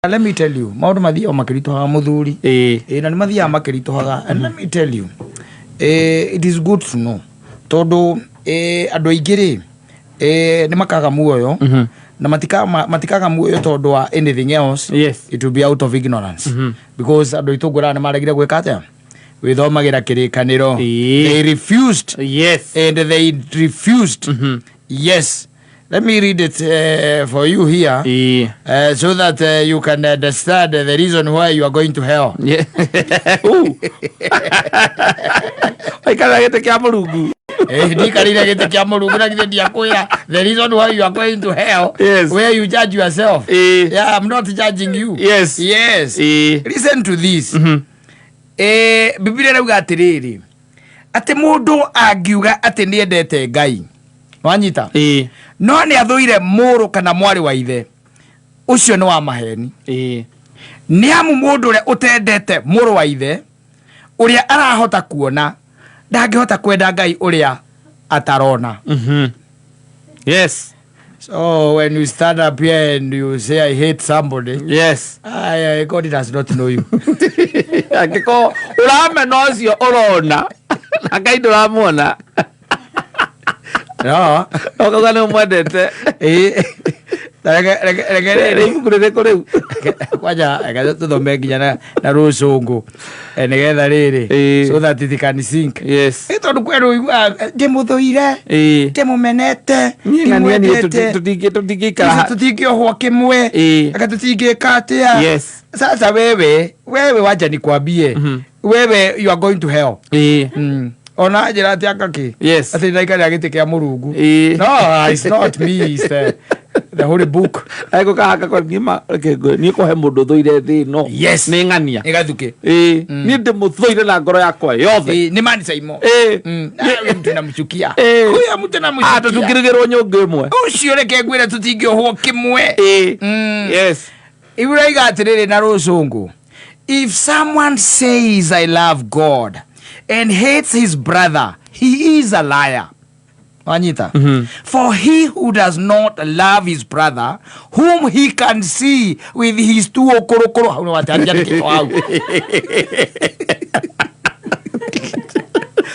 Let me tell you, maũndũ mathiaga makĩritũhaga, mũthuri. Na nĩ mathiaga makĩritũhaga, and let me tell you, it is good to know, tondũ andũ aingĩ rĩ, nĩ makaga muoyo na matikaga muoyo tondũ wa anything else. It will be out of ignorance, because andũ aitũ ngwĩraga nĩ maregire gwĩka atĩa? Wĩthomagĩra Kĩrĩkanĩro. They refused. And they refused. Yes, let me read it for you here so that you can understand the reason why you are going to hell. Ooh. Waikara gĩtĩ kĩa Mũrungu. Ndikarire gĩtĩ kĩa Mũrungu na githĩ ndiakwĩra the reason why you are going to hell? Where you judge yourself. Yeah, I'm not judging you. Yes. Listen to this. Biblia ĩrauga atĩrĩrĩ, atĩ mũndũ angiuga atĩ nĩ endete Ngai, wanyita, no nĩ athũire mũrũ kana mwarĩ wa ithe, ũcio nĩ wa maheni. Nĩ amu mũndũ ũrĩa ũtendete mũrũ wa ithe ũrĩa arahota kuona ndangĩhota kwenda Ngai ũrĩa atarona. So when you stand up here and you say, "I hate somebody," God does not know you. Angĩkorwo ũramena ũcio ũrona na Ngai ndũramuona, No. ũkauga nĩ ũmwendete. Na reke Rĩ rĩrĩ. Ibuku rĩrĩkũ rĩu? Kwanja reke tũthome nginya na rũcũngũ, nĩgetha rĩrĩ, so that it can sink. Tondũ kwĩ andũ ũiguaga, ndĩmũthũire, ndĩmũmenete, Niĩ na niĩ ndimwendete. Tũtingĩikara. Ithuĩ tũtingĩohwo kĩmwe. Reke tũtingĩka atĩa. Sasa wewe wacha nikwambie, wewe, you are going to hell. Ona njĩra atĩ akakĩ atĩ ndaikarĩra gĩtĩ kĩa Mũrungu. No, it's not me, it's the holy book. Agũkahaka kwa ngima, reke niĩ kũhe mũndũ thũire thĩ ĩno. Nĩ ng'ania. Ĩgathuke. Niĩ ndĩmũthũire na ngoro yakwa yothe. Nĩ mani Saimo. Na huyu mtu namchukia. Huyo mtu namchukia. Tũtungĩrĩgĩrwo nyũngũ ĩmwe. Ũcio reke ngwĩre tũtingĩohwo kĩmwe. Iuraiga atĩrĩrĩ na rũcũngũ, if someone says, "I love God," and hates his brother, he is a liar. Wanyita? For he who does not love his brother whom he can see with his two okorokoro, hau nĩ watanjandĩkĩtwo hau,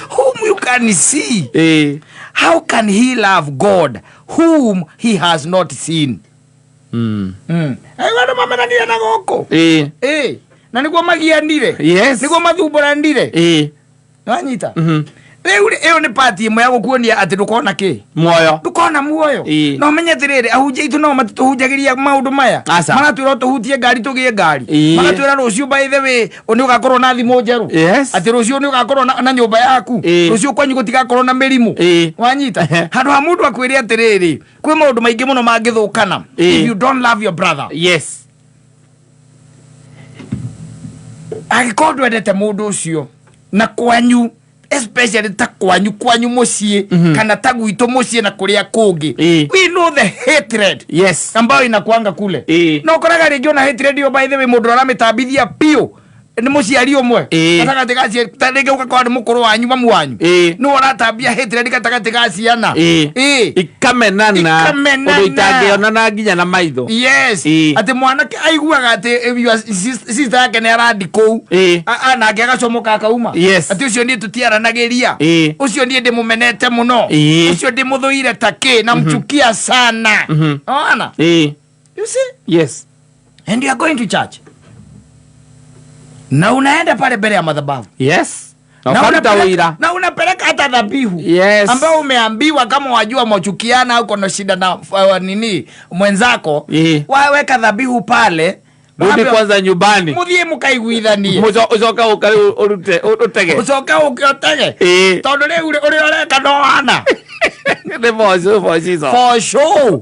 whom you can see, how can he love God whom he has not seen? Aigua andũ mamenanire na gũkũ. Na nĩguo magianire. Nĩguo mathumbũranire. Wanyita? Rĩu rĩ, ĩyo nĩ pati ĩmwe ya gũkuonia atĩ ndũkona kĩ? Muoyo. Ndũkona muoyo. Na ũmenye atĩrĩrĩ, ahunjia aitũ nao matitũhunjagĩria maũndũ maya. Aca. Maratwĩra tũhutie ngari tũgĩe ngari. Magatwĩra rũciũ, by the way, nĩ ũgakorwo na thimũ njerũ. Atĩ rũciũ nĩ ũgakorwo na nyũmba yaku. Rũciũ kwanyu gũtigakorwo na mĩrimũ. Wanyita? Handũ ha mũndũ akwĩre atĩrĩrĩ, kwĩ maũndũ maingĩ mũno mangĩthũkana if you don't love your brother. Angĩkorwo ndwendete mũndũ ũcio na kwanyu, especially ta kwanyu mũciĩ, kana ta gwitũ mũciĩ na kũrĩa kũngĩ, we know the hatred ambayo inakuanga kule. No ũkoraga rĩngĩ ona hatred ĩyo, by the way, mũndũ aramĩtambithia biũ nĩ mũciari ũmwe gatagatĩ ga ta rĩngĩ ũgakora nĩ mũkũrũ wanyu, mamu wanyu, nĩwe ũratambia hatred gatagatĩ ga ciana. Ikamenana. Ikamenana. Ũndũ itangĩonana nginya na maitho. Atĩ mwanake aiguaga atĩ your sister yake nĩ arandi kũu. Nake agacomoka akauma. Atĩ ũcio niĩ tũtiaranagĩria. Ũcio niĩ ndĩmũmenete mũno. Ũcio ndĩmũthũire ta kĩ, namchukia sana. Ona, you see? And you are going to church na unaenda pale mbele ya madhabahu. Na ũkaruta ũira. Na unapeleka hata dhabihu ambayo umeambiwa kama wajua mwachukiana au kuna shida na nini mwenzako, waweka dhabihu pale. Rudi kwanza nyumbani. Muthie mukaiguithanie. Ũcoke ũke rĩu ũrute ũtege. Ucoke ũke ũtege. Tondũ rĩu ũrĩa ũreka no hana. Nĩ for sure. For sure.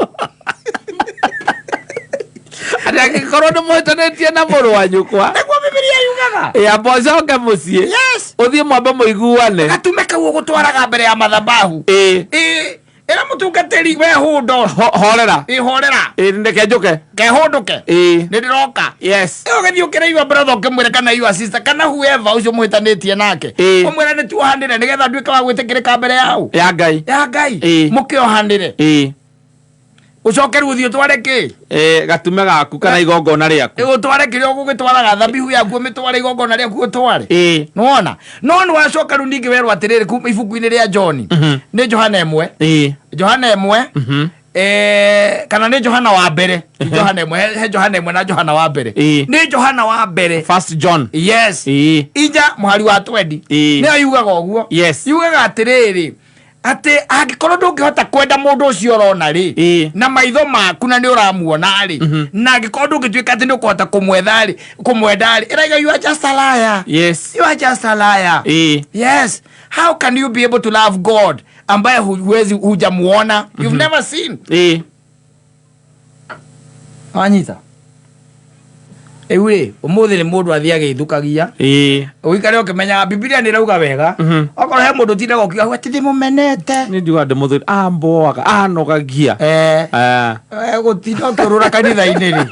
Atĩ angĩkorwo nĩ mũhĩtanĩtie na mũrũ wa nyũkwa, Nĩguo Bibilia yugaga. Amba ũcoke mũciĩ. Ũthiĩ mwambe mũiguane. Gatume kau ũgũtwaraga mbere ya madhabahu. Ĩra mũtungatĩri, we hũndo. Horera. Ĩ, horera. Reke njũke. Kehũndũke. Nĩ ndĩroka. Ĩyo ũgĩthiĩ ũkĩra your brother, ũkĩmwĩra, kana your sister, kana whoever ũcio mũhĩtanĩtie nake, ũmwĩra nĩ tuohanĩre nĩgetha nduĩke wa gwĩtĩkĩrĩka mbere yao. Ya Ngai. Ya Ngai. Mũkĩohanĩre. Ũcoke rĩu ũthiĩ ũtware kĩ? Gatume gaku kana igongona rĩaku. Ũtware kĩrĩa ũgũgĩtwaraga, thabihu yaku ũmĩtware, igongona rĩaku ũtware. Nĩwona no nĩ wacoka rĩu ningĩ werwo atĩrĩrĩ kuma ibuku-inĩ rĩa John, nĩ Johana 1, Johana 1, kana nĩ Johana wa mbere, ti Johana 1, he Johana 1 na Johana wa mbere. Nĩ Johana wa mbere. First John. Yes. 4 mũhari wa 20. Nĩyo yugaga ũguo. Yugaga atĩrĩrĩ, atĩ angĩkorwo ndũngĩhota kwenda mũndũ ũcio ũrona rĩ na maitho maku na nĩ ũramuona rĩ, na angĩkorwo ndũngĩtuĩka atĩ nĩ ũkũhota kũmwetha rĩ, kũmwenda rĩ, ĩraiga you are just a liar. You are just a liar. Yes, how can you be able to love God ambaye huwezi, hujamuona, you've never seen? Wanyita rĩu rĩ, ũmũthĩ nĩ mũndũ athiĩ agĩthukagia. Ũikare ũkĩmenyaga Bibilia nĩ ĩrauga wega. Okorwo he mũndũ ũtindaga ũkiuga atĩ ndĩmũmenete. Nĩ njugaga ndĩmũthũire, amboaga, anogagia. Gũtinda ũkĩũrũra kanitha-inĩ rĩ.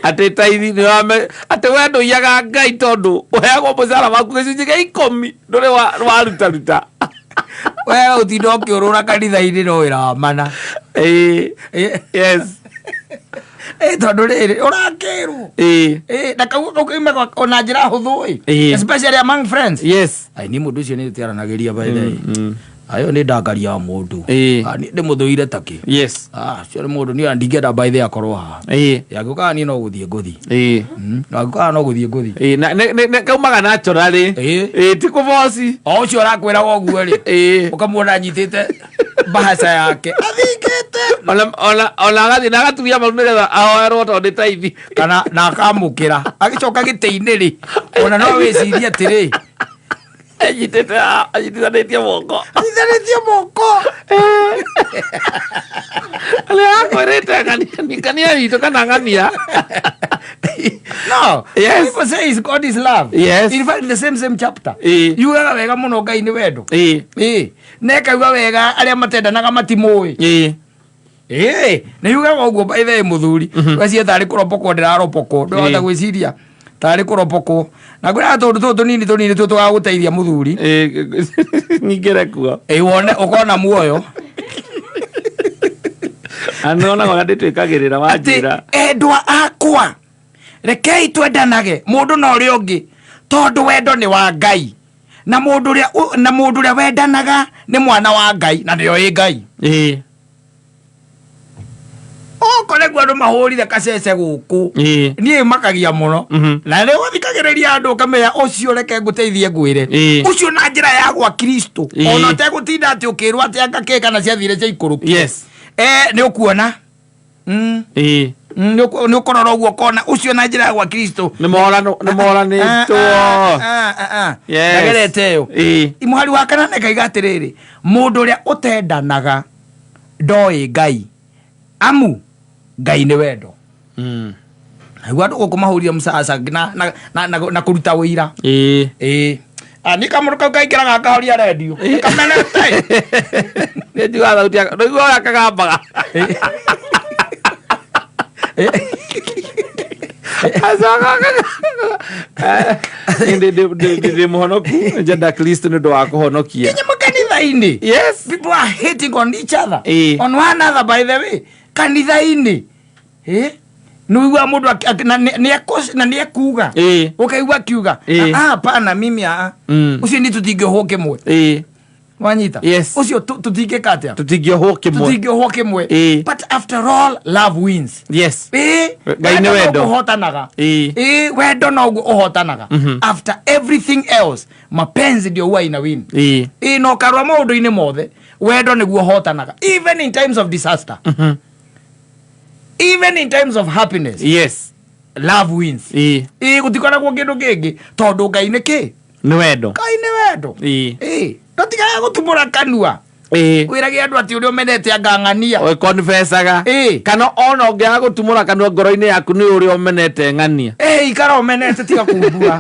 Atĩ taithi nĩ wame atĩ we ndũiyaga Ngai tondũ ũheagwo mũcara waku gĩcunjĩ gĩa 10 ndũrĩ warutaruta. We ũtinda ũkĩũrũra kanitha-inĩ no wĩra wa mana. Yes. Tondũ rĩrĩ ũrakĩrwo. Na kau kaumaga ona njĩra hũthũ ĩ. Especially among friends. Ai, niĩ mũndũ ũcio nĩ tũtiaranagĩria, by the way. Ayo nĩ ndangaria wa mũndũ. Ah, niĩ ndĩmũthũire takĩ. Ah, ũcio nĩ mũndũ niĩ ndingĩenda by the way akorwo haha. Angĩũkaga niĩ no gũthiĩ ngũthiĩ. Angĩũkaga no gũthiĩ ngũthiĩ. Na kaumaga naturally. Ti kũboci. O ũcio ũrakwĩra ũguo rĩ, ũkamuona anyitĩte mbahaca yake athingĩte. Ona agathiĩ na agaturia maru nĩgetha ahoerwo tondũ nĩ taithi. Kana na akamũkĩra agĩcoka gĩtĩ-inĩ rĩ, ona no wĩcirie atĩrĩ, anyitĩte anyitithanĩtie moko. Anyithanĩtie moko. Arĩa akwĩrĩte ng'ania witũ kana ng'ania. No. Yes. Bible says God is love. In fact, the same chapter yugaga wega mũno Ngai nĩ wendo. Na ĩkauga wega arĩa matendanaga matimũĩ. Nĩ yugaga ũguo by the way, mũthuri wecie tarĩ kũropokwo ndĩraropokwo, ndũrahota gwĩciria tarĩ kũropokwo na ngwĩraga tũndũ tũtũ tũnini tũnini tũ tũgagũteithia, mũthuri. Nyingĩre kuo. Wone ũkona muoyo. Na nĩwonaga ũrĩa ndĩtwĩkagĩrĩra atĩ wanjĩra. Endwa akwa, rekei twendanage mũndũ na ũrĩa ũngĩ, tondũ wendo nĩ wa Ngai, na mũndũ ũrĩa na mũndũ ũrĩa wendanaga nĩ mwana wa Ngai na nĩo ĩ Ngai. Okorwo nĩguo andũ mahũrire kacece gũkũ, niĩ makagia mũno. Na rĩu ũthikagĩrĩria andũ ũkamenya ũcio, reke ngũteithie ngwĩre, ũcio na njĩra ya gwa Kristo, ona ũtegũtinda atĩ ũkĩrwo atĩ anga kĩ kana ciathire ciaikũrũkio. Nĩ ũkuona. Nĩ ũkũrora ũguo ũkona ũcio na njĩra ya gwa Kristo nĩ moranĩtwo. Ndagerete ĩyo. Mũhari wa kana nĩkaiga atĩrĩrĩ, mũndũ ũrĩa ũtendanaga ndoĩ Ngai, amu Ngai nĩ wendo. Naguo andũ gũkũ mahũrire mũcaca na kũruta wĩira. Ĩĩ. Ah, nĩ kamũndũ kau kaingĩraga kahoria rendio kamenete. Nĩ njugaga thauti yako nĩguo ũrĩa kagambaga. Ndĩ mũhonoku, njenda Kristo nĩ ũndũ wa kũhonokia. Nginya makanitha-inĩ, people are hating on each other, on one another, by the way, kanitha-inĩ. Nĩ ũiguaga mũndũ na nĩ ekuga, ũkaigua akiuga, "Ah, hapana, mimi ũcio ni tũtingĩohwo kĩmwe." Wanyita? Yes. Ũcio tũtingĩka atĩa? Tũtingĩohwo kĩmwe. Tũtingĩohwo kĩmwe. But after all, love wins. Ngai nĩ wendo. Noguo ũhotanaga. Wendo noguo ũhotanaga. After everything else, mapenzi ndio huwa ina win. Na ũkarora maũndũ-inĩ mothe, wendo nĩguo ũhotanaga, even in times of disaster, even in times of happiness. Love wins. Gũtikoragwo kĩndũ kĩngĩ, tondũ Ngai nĩ kĩ? Nĩ wendo. Ngai nĩ wendo. Ndũtigaga gũtumũra kanua wĩrage andũ atĩ ũrĩa ũmenete angang'ania. Ũkonfesaga. Kana ona ũngĩaga gũtumũra kanua, ngoro-inĩ yaku nĩ ũrĩa ũmenete ng'ania. Ikara ũmenete, tiga kumbura.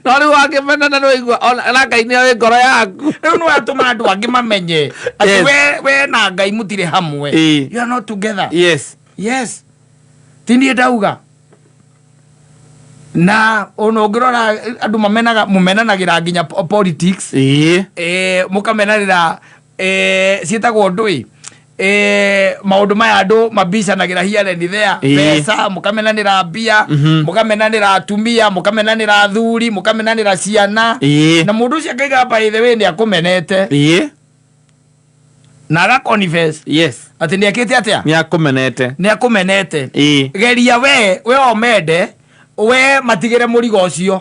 No rĩu wangĩmenana nĩ waigua ona na Ngai nĩ oĩ ngoro yaku. Rĩu nĩ watũma andũ angĩ mamenye atĩ we na Ngai mũtirĩ hamwe. You are not together. Yes, ti niĩ ndauga. Na ona ũngĩrora andũ mamenaga, mũmenanagĩra nginya politics. Mũkamenanĩra, ciĩtagwo ndũĩ. Maũndũ maya andũ mabicanagĩra here and there. Mbeca, mũkamenanĩra mbia, mũkamenanĩra atumia, mũkamenanĩra athuri, mũkamenanĩra ciana. Na mũndũ ũcio akaiga, by the way, nĩ akũmenete na agaconfess atĩ nĩ ekĩte atĩa? Nĩ akũmenete. Nĩ akũmenete. Geria we omende, we matigĩre mũrigo ũcio.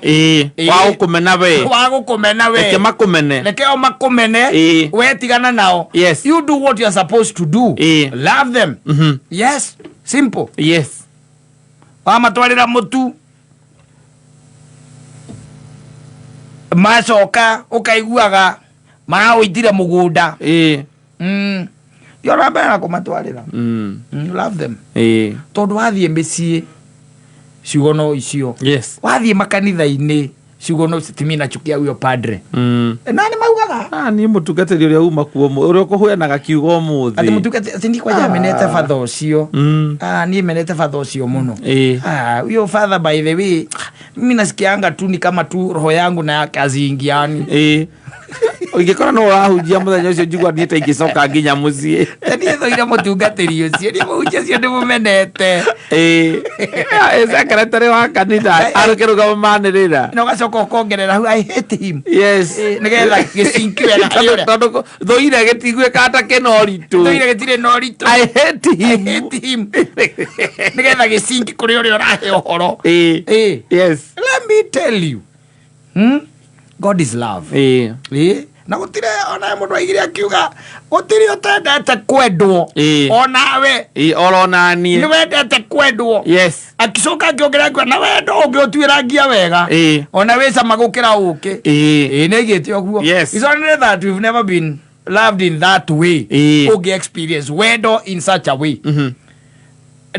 Wa gũkũmena we. Wa gũkũmena we. Reke makũmene. Reke o makũmene. We tigana nao. You do what you are supposed to do. Love them. Yes, simple. Wamatwarĩra mũtu, macoka ũkaiguaga maraũitire mũgũnda. Yona mbere na kũmatwarĩra. Love them. Tondũ wathiĩ mĩciĩ, ciugo no icio. Wathiĩ makanitha-inĩ, ciugo no icio, timi nachukia huyo padre. Na nĩ maugaga. Ah, niĩ mũtungatĩri ũrĩa uma kuo ũrĩa ũkũheanaga kiugo ũmũthĩ. Atĩ mũtungati atĩ niĩ kwanja menete batha ũcio. Ah, niĩ menete batha ũcio mũno. Ah, huyo father, by the way, mimi nasikianga tu ni kama tu roho yangu na yake haziingiani. Ũngĩkora no ũrahunjia mũthenya ũcio, njigua niĩ ta ingĩcoka nginya mũciĩ. Niĩ thoire mũtungatĩri ũcio, niĩ mũhunjia ũcio ndĩmũmenete. Secretary wa kanitha arũkĩrũgama manĩrĩra. Na ũgacoka ũkongerera hau, "I hate him." Yes. Nĩgetha gĩcinki wega harĩ ũrĩa Tondũ thũire gĩtiguĩkaga ta kĩna ũritũ. Thũire gĩtirĩ na ũritũ. I hate I him. hate him, nĩgetha gĩcinki kũrĩ ũrĩa ũrahe ũhoro. Let me tell you, God is love. Na gũtirĩ ona mũndũ aigire akiuga gũtirĩ ũtendete kwendwo. Onawe. Oro naniĩ. Nĩ wendete kwendwo. Akicoka akĩongerera akiuga na wendo ũngĩũtuĩrangia wega, ona wĩ cama gũkĩra ũkĩ. Ĩĩ, nĩ aigĩte ũguo. It's only that we've never been loved in that way. Ũngĩ experience wendo in such a way,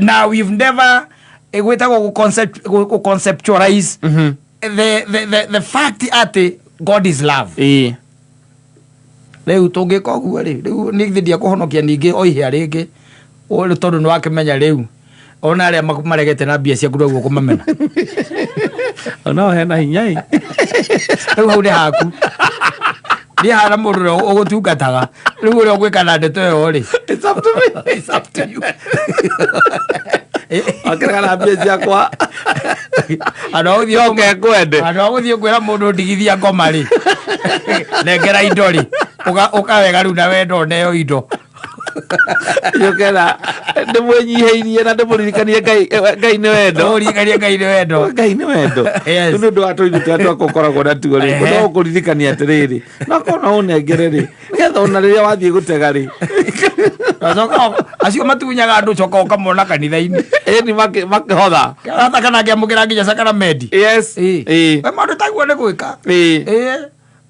now we've never, gwĩtagwo gũ-conceptualize the fact atĩ God is love. Rĩu tũngĩka ũguo rĩ, rĩu nĩ githĩ ndiakũhonokia ningĩ o ihĩa rĩngĩ? Ũrĩ tondũ nĩ wakĩmenya rĩu ona arĩa maregete na mbia ciaku noguo kũmamena. Ona hena hinya ĩ. Rĩu hau nĩ haku, niĩ hana mũndũ ũrĩa ũgũtungataga, rĩu ũrĩa ũgwĩka na ndeto ĩyo rĩ. It's up to me. It's up to you. Wakĩrega na mbia ciakwa. Andũ a gũthiĩ Yoke ngwende. Andũ a gũthiĩ kwĩra mũndũ ndigithia ngoma rĩ, nengera indo rĩ, ũka wega rĩu na wendo neo indo. Yokera ndĩmwĩnyihĩirie na ndĩmũririkanie Ngai, Ngai nĩ wendo. Ũririkanie Ngai nĩ wendo. Ngai nĩ wendo. Rĩu nĩ ũndũ wa tũindo tũrĩa twakũkoragwo natuo rĩ, no ũkũririkania atĩrĩrĩ, no korwo no ũnengere rĩ, nĩgetha ona rĩrĩa wathiĩ gũtega rĩ. Ũgacoka acio matunyaga andũ, coka ũkamona kanitha-inĩ. Ĩni makĩhotha. Hata kana akĩamũkĩra nginya sakaramenti. We maũndũ taguo nĩ gwĩka.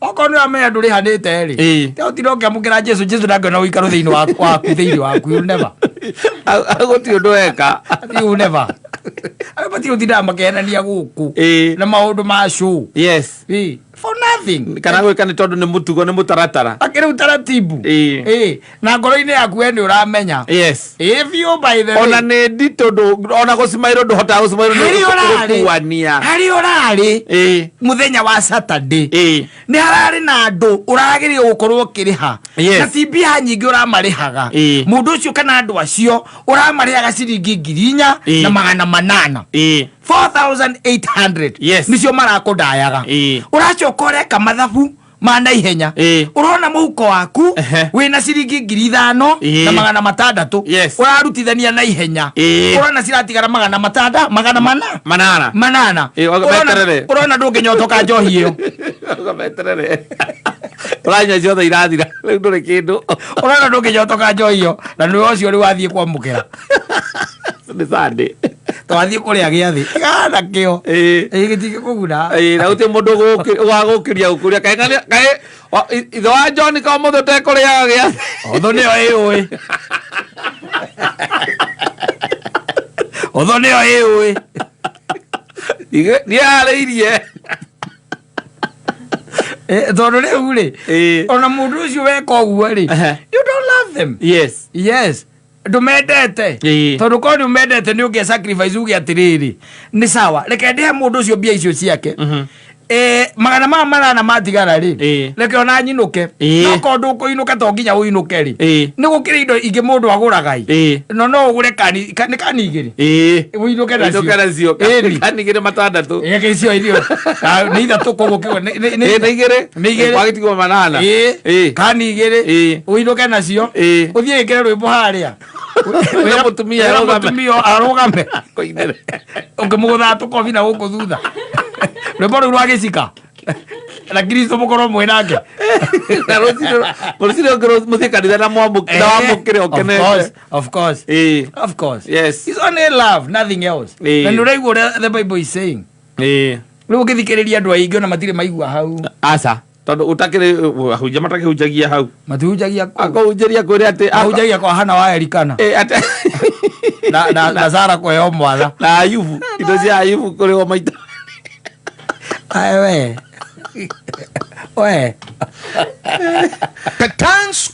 Okorwo nĩ ũramenya ndũrĩhanĩte rĩ, ũtinda ũkĩamũkĩra Jesu, Jesu ndangĩona ũikaro thĩinĩ waku, thĩinĩ waku. You'll never. Gũtirĩ ũndũ weka. You never. Andũ matirĩ ũtindaga makĩhenania gũkũ na maũndũ ma show. For nothing. Kana gwĩka nĩ tondũ nĩ mũtugo, nĩ mũtaratara. Akĩrĩ utaratibu. Na ngoro-inĩ yaku we nĩ ũramenya. Ĩĩ biũ, by the way. Ona nĩ nditũ ona gũcimairwo ndũhotaga gũcimairwo nĩ Harĩa ũrarĩ. gũkuania. Harĩa ũrarĩ mũthenya wa Saturday, nĩ hararĩ na andũ ũragĩrĩirwo gũkorwo ũkĩrĩha. Na ti mbia nyingĩ ũramarĩhaga. Mũndũ ũcio kana andũ acio ũramarĩhaga ciringi 4,800 4800. Nĩcio marakũndayaga. Ũracoka ũreka mathabu ma naihenya. Ũrona mũhuko waku wĩna ciringi 5600. Ũrarutithania na ihenya. Ũrona ciratigara magana matanda magana mana. 800. 800. Ũgameterere. Ũrona ndũngĩnyotoka njohi ĩyo. Ũgameterere. Ũranyua ciothe irathira, rĩu ndũrĩ kĩndũ. Ũrona ndũngĩnyotoka njohi ĩyo, na nĩwe ũcio rĩu wathiĩ kwamũkĩra. Nĩ Sunday. Twathiĩ kũrĩa gĩathĩ tigana kĩo. Ĩĩ, gĩtingĩkũguna. Na gũtirĩ mũndũ ũgagũkĩria gũkũria kaĩ ithe wa John ka ũmũthĩ ũtekũrĩaga gĩathĩ. Ũthũ nĩyo ĩũĩ, ũthũ nĩyo ĩũĩ. Ndiarĩirie. Tondũ rĩu rĩ, ona mũndũ ũcio weka ũguo rĩ, you don't love them. Yes, ndũmendete. Tondũ korwo nĩ ũmendete, nĩ ũngĩa sacrifice uge atĩrĩrĩ, nĩ sawa, reke ndĩhe mũndũ ũcio mbia icio ciake. 800 matigara rĩ, reke ona nyinũke. No korwo ndũkũinũka, to nginya ũinũke rĩ, nĩ gũkĩrĩ indo ingĩ mũndũ agũraga i. No no ũgũre kani nĩ kani 2. Ũinũke nacio. Ũinũke nacio. Ĩni. Kani 2 6. Ĩĩ, icio irio. Ah, nĩ 3 koguo kĩo Ĩĩ, nĩ 2. Nĩ 2. Gwagĩtigwo 8. Ĩĩ, kani 2. Ũinũke nacio. Ũthiĩ wĩkĩre rwĩmbo harĩa. Wĩra mũtumia Wĩra arũgame. Mũtumia arũgame. Kũinĩre. Ũkĩmũgũthaga tũkobi na gũkũ thutha, rwĩmbo rũu rwa gĩcika na Kristo mũkorwo mwĩ nake. Na rũcinĩ ũngĩ mũthiĩ kanitha na na wamũkĩre Of ũkenete. course, of course. Of course. It's only love, nothing else. Na nĩ ũraigua ũrĩa the Bible is saying. Rĩu ũngĩthikĩrĩria andũ aingĩ, ona matirĩ maigua hau. Aca, tondũ ũtakĩrĩ ahunjia matakĩhunjagia hau. Matihunjagia kũu. Akũhunjĩria kwĩre atĩ Mahunjagia kwa Hana wa Elikana atĩ na Sara kũheo mwana. Na Ayubu, indo cia Ayubu kũrĩhwo maita. Ae, we we. Petans.